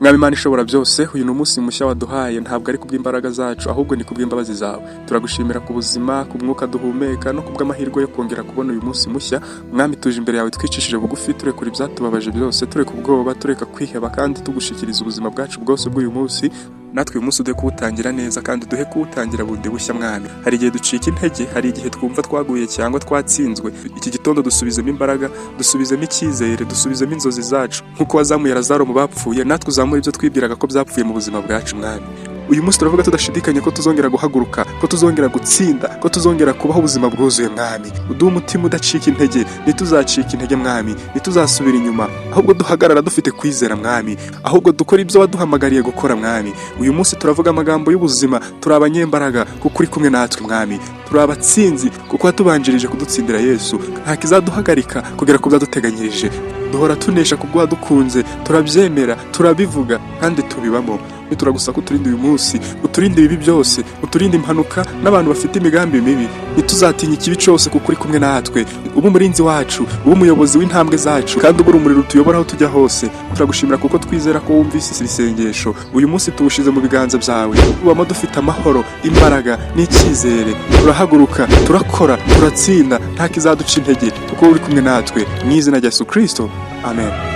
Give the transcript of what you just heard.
Mwami Imana ishobora byose, uyu ni umunsi mushya waduhaye, ntabwo ari kubw'imbaraga zacu, ahubwo ni kubw'imbabazi zawe. Turagushimira ku buzima, ku mwuka duhumeka no kubw'amahirwe yo kongera kubona uyu munsi mushya. Mwami, tuje imbere yawe twicishije bugufi, turekura ibyatubabaje byose, tureka ubwoba, tureka kwiheba, kandi tugushikiriza ubuzima bwacu bwose bw'uyu munsi. Natwe uyu munsi uduhe kuwutangira neza kandi uduhe kuwutangira bundi bushya. Mwami, hari igihe ducika intege, hari igihe twumva twaguye cyangwa twatsinzwe. Iki gitondo dusubizemo imbaraga, dusubizemo icyizere, dusubizemo inzozi zacu. Nk'uko wazamuye Lazaro mu bapfuye, natwe uzamure ibyo twibwiraga ko byapfuye mu buzima bwacu. Mwami, uyu munsi turavuga tudashidikanya ko tuzongera guhaguruka, ko tuzongera gutsinda, ko tuzongera kubaho ubuzima bwuzuye. Mwami, uduhe umutima udacika intege. Ntituzacika intege, Mwami, ntituzasubira inyuma, ahubwo duhagarara dufite kwizera, Mwami, ahubwo dukora ibyo waduhamagariye gukora. Mwami, uyu munsi turavuga amagambo y'ubuzima. Turi abanyembaraga kuko uri kumwe natwe. Mwami, turi abatsinzi kuko watubanjirije kudutsindira, Yesu. Nta kizaduhagarika kugera ku byaduteganyirije. Duhora tunesha kubwo wadukunze. Turabyemera, turabivuga kandi tubibamo. Turagusaba ko uturinde uyu munsi, uturinde ibibi byose, uturinde impanuka n'abantu bafite imigambi mibi. Ntituzatinye ikibi cyose kuko uri kumwe natwe. Uba umurinzi wacu, uba umuyobozi w'intambwe zacu, kandi uba urumuri rutuyobora aho tujya hose. Turagushimira kuko twizera ko wumvise iri sengesho. Uyu munsi tuwushize mu biganza byawe. Tubamo dufite amahoro, imbaraga n'icyizere. Turahaguruka, turakora, turatsinda, nta kizaduca intege kuko uri kumwe natwe. Mu izina rya Yesu Kristo, amen.